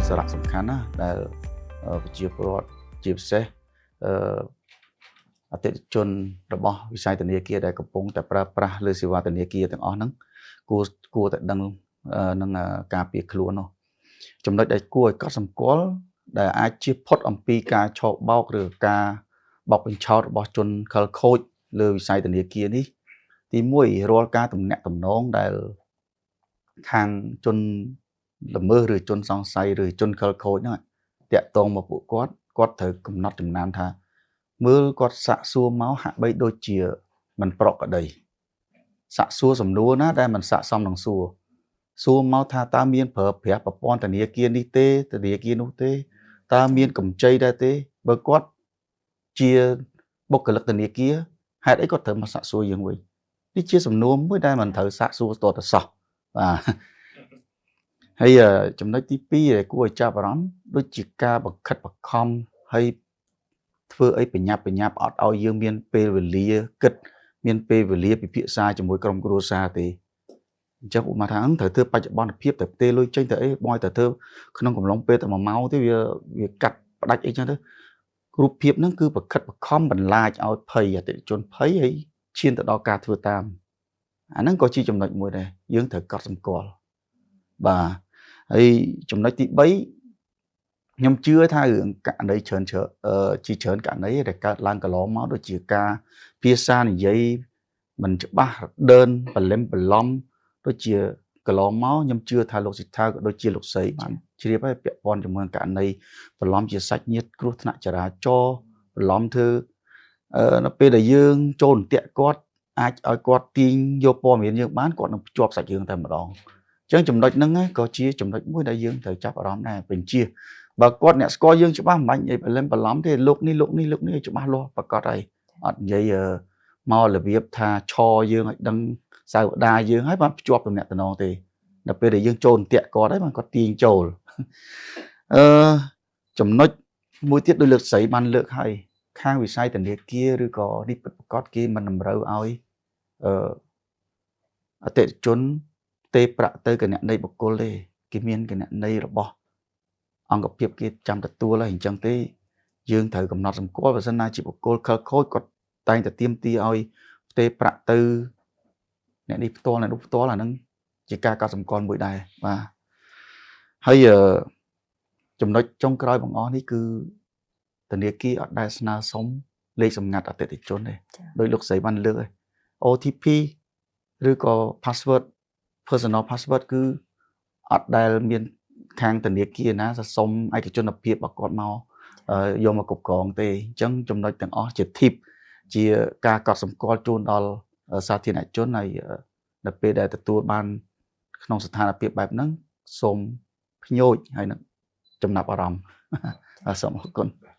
សារៈសំខាន់ណាស់ដែលប្រជាពលរដ្ឋជាពិសេសអឺអតិថិជនរបស់វិស័យធនាគារដែលកំពុងតែប្រើប្រាស់លើសេវាធនាគារទាំងអស់ហ្នឹងគួរតែដឹងនឹងការពារខ្លួននោះចំណុចដែលគួរឲ្យកត់សម្គាល់ដែលអាចជៀសផុតអំពីការឆោបោកឬការបោកបញ្ឆោតរបស់ជនខិលខូចលើវិស័យធនាគារនេះទី1រាល់ការទំនាក់ទំនងដែលខាងជនល្មើសឬជនសង្ស័យឬជនខិលខូចហ្នឹងតាក់ទងមកពួកគាត់គាត់ត្រូវកំណត់ចំណាំថាមើលគាត់សាកសួរមកហាក់បីដូចជាមិនប្រក្រតីសាកសួរសំណួរណាដែលមិនស័ក្តិសមនឹងសួរសួរមកថាតើមានប្រើប្រាស់ប្រព័ន្ធធនាគារនេះទេធនាគារនោះទេតើមានកម្ចីដែរទេបើគាត់ជាបុគ្គលិកធនាគារហេតុអីគាត់ត្រូវមកសាកសួរយើងវិញនេះជាសំណួរមួយដែលមិនត្រូវសាកសួរតទៅសោះបាទហើយចំណុចទី2ដែលគួរឲ្យចាប់អារម្មណ៍ដូចជាការបង្ខិតបង្ខំហើយធ្វើអីបញ្ញាប់បញ្ញាប់អត់ឲ្យយើងមានពេលវេលាគិតមានពេលវេលាពិភាក្សាជាមួយក្រុមគ្រួសារទេអញ្ចឹងឧបមាថាត្រូវធ្វើបច្ចុប្បន្នភាពតែផ្ទេលុយចេញទៅអីបងឲ្យតែធ្វើក្នុងកំឡុងពេលតែ1ម៉ោងទេវាកាត់ផ្ដាច់អីចឹងទៅរូបភាពហ្នឹងគឺប្រខិតប្រខំបន្លាចឲ្យភ័យអតិថិជនភ័យហើយឈានទៅដល់ការធ្វើតាមអាហ្នឹងក៏ជាចំណុចមួយដែរយើងត្រូវកត់សម្គាល់បាទហើយចំណុចទី3ខ្ញុំជឿថារឿងករណីច្រើនជាច្រើនករណីដែលកើតឡើងកន្លងមកដូចជាការភាសានិយាយមិនច្បាស់ដើនបលឹមបលំដូចជាកន្លងមកខ្ញុំជឿថាលោកសិដ្ឋាក៏ដូចជាលោកស្រីបានជ្រាបហើយពាក់ព័ន្ធជាមួយករណីបន្លំជាសាច់ញាតិគ្រោះថ្នាក់ចរាចរណ៍បន្លំធ្វើនៅពេលដែលយើងចូលអន្ទាក់គាត់អាចឲ្យគាត់ទាញយកព័ត៌មានយើងបានគាត់នឹងភ្ជាប់សាច់រឿងតែម្ដងអញ្ចឹងចំណុចហ្នឹងក៏ជាចំណុចមួយដែលយើងត្រូវចាប់អារម្មណ៍ដែរបញ្ជាបើគាត់អ្នកស្គាល់យើងច្បាស់មិនបាច់និយាយបលឹមបន្លំទេលោកនេះលោកនេះលោកនេះច្បាស់លាស់ប្រកាសហើយអត់និយាយមករបៀបថាឆយើងឲ្យដឹងសាវតាយើងហើយបានភ្ជាប់ទំនាក់ទំនងទេដល់ពេលដែលយើងចូលអន្ទាក់គាត់ហើយបានគាត់ទាញចូលអឺចំណុចមួយទៀតដោយលើកស្រីបានលើកហើយខាងវិស័យធនាគារឬក៏នេះពិតប្រាកដគេមិនតម្រូវឲ្យអឺអតិថិជនទេប្រាក់ទៅគណនីបុគ្គលទេគេមានគណនីរបស់អង្គភាពគេចាំទទួលហើយអញ្ចឹងទេយើងត្រូវកំណត់សម្គាល់បើសិនណាជាបុគ្គលខិលខូចគាត់តែងតែទាមទារឲ្យផ្ទេប្រាក់ទៅអ្នកនេះផ្ទាល់អ្នកនោះផ្ទាល់អាហ្នឹងជាការកត់សម្គាល់មួយដែរបាទហើយចំណុចចុងក្រោយបង្អស់នេះគឺធនាគារអត់ដែលស្នើសុំលេខសម្ងាត់អតិថិជនទេដោយលោកស្រីបានលើកហើយ OTP ឬក៏ password personal password គឺអត់ដែលមានខាងធនាគារណាសុំឯកជនភាពរបស់គាត់មកយកមកគ្រប់គ្រងទេអញ្ចឹងចំណុចទាំងអស់ជា tip ជាការកត់សម្គាល់ជូនដល់សាធារណជនហើយនៅពេលដែលទទួលបានក្នុងស្ថានភាពបែបហ្នឹងសូមភ្ញោចហើយនឹងចំណាប់អារម្មណ៍បាទសូមអរគុណ។